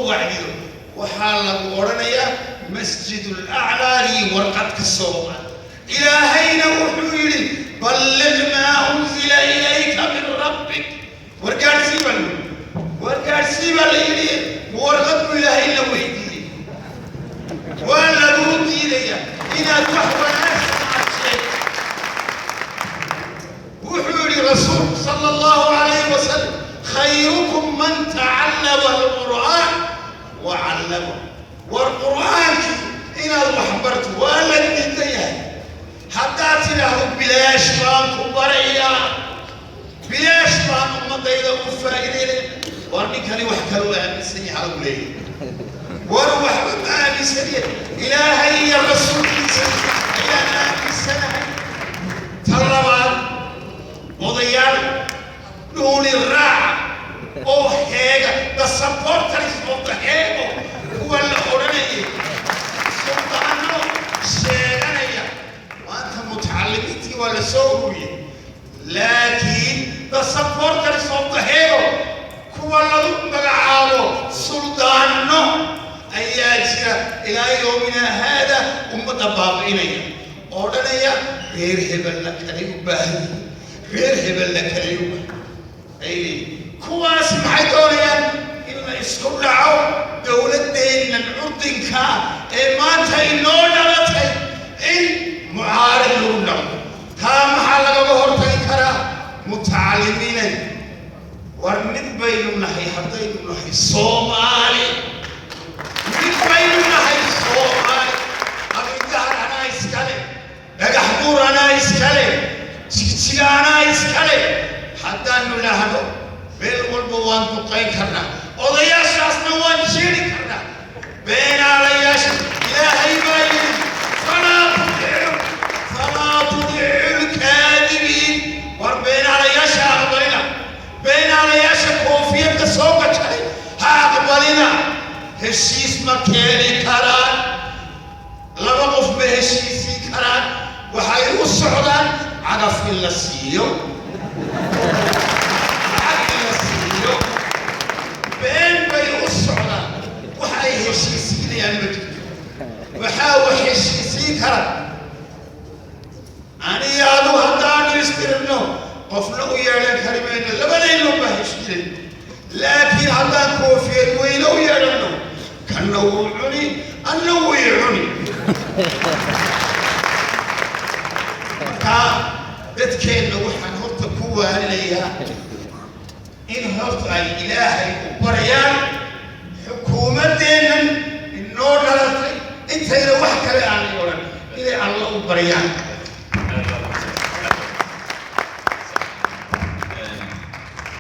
wacdido, waxaa lagu odhanayaa Masjidul Aclaadii warqad ka soo qaad. Ilaahayna wuxuu yidhi: "Balliq maa unzila ilayka min rabbik." Wargaadsii baa la yidhi, wargaadsii baa la yidhi. Warqad buu Ilaahay la weydiiyey? Waa laguu diidaya inaad wax wanaagsan aad sheegto. Wuxuu yidhi Rasuulku sala Allahu calayhi wasalam: "Khayrukum man tacallama alqur'aan wa callama." War Qur'aankii inaad wax barto waa la diidan yahay. Haddaad tidhaahdo bilaash baan ku barayaa, bilaash baan ummadayda u faa'iideynaya, war ninkani wax kaloo aaminsan yahay lagu leeyahay. War waxba ma aaminsanaya, Ilaahay iyo Rasuulkiisa ayaan aaminsanahay. Ta labaad, odayaal dhuuli raaca oo Heega, the supporters of the Heego, kuwa la odhanayay, suldaano sheeganaya, maanta mutacalimiintii waa la soo ururiyey, laakiin the supporters of the Heego, kuwa lagu magacaabo suldaano ayaa jira ilaa yoomina haada ummadda baabi'inaya, odhanaya reer hebelna kalay u baahan yihiin, reer hebelna kalay u baahan ay leeyihin. Kuwaas maxay doonayaan? In la isku dhaco dowladdeennan curdinka ee maanta inoo dhalatay, in mucaarid lagu noqdo. Taa maxaa lagaga hortagi karaa? Mutacalimiinay, war mid baynu nahay. Haddaynu nahay Soomaali, mid baynu nahay. Soomaali, Qabridahar anaa iskale, Dhagax Buur anaa iskale, Jigjiga anaa iskale haddaanu idhaahno, meel walba waan duqayn karnaa, odayaashaasna waan jeeri karnaa. Beenaalayaasha Ilaahay baa yidhi: "Falaa tudicu, falaa tudicu lkaadibiin." War beenaalayaasha aqbalina, beenaalayaasha koofiyadka soo gashay ha aqbalina. Heshiis ma keeni karaan, laba qof ma heshiisiin karaan. Waxay u socdaan cagaf in la siiyo, lacag in la siiyo. Been bay u socdaan. Wax ay heshiisiinayaan ma jirto. Waxaa wax heshiisiin kara aniga adu. Haddaanu istiribno, qofna u yeedhan kari mayno, labadayno baa heshiinay. Laakiin haddaan koofiyad weyne u yeedhanno, kanna wuu cuni, anna wuu i cuni. Markaa dadkeenna waxaan horta ku waarinayaa in horta ay Ilaahay u baryaan xukuumaddeennan inoo dhalatay, intayna wax kale aanay odhan, inay Alla u baryaan.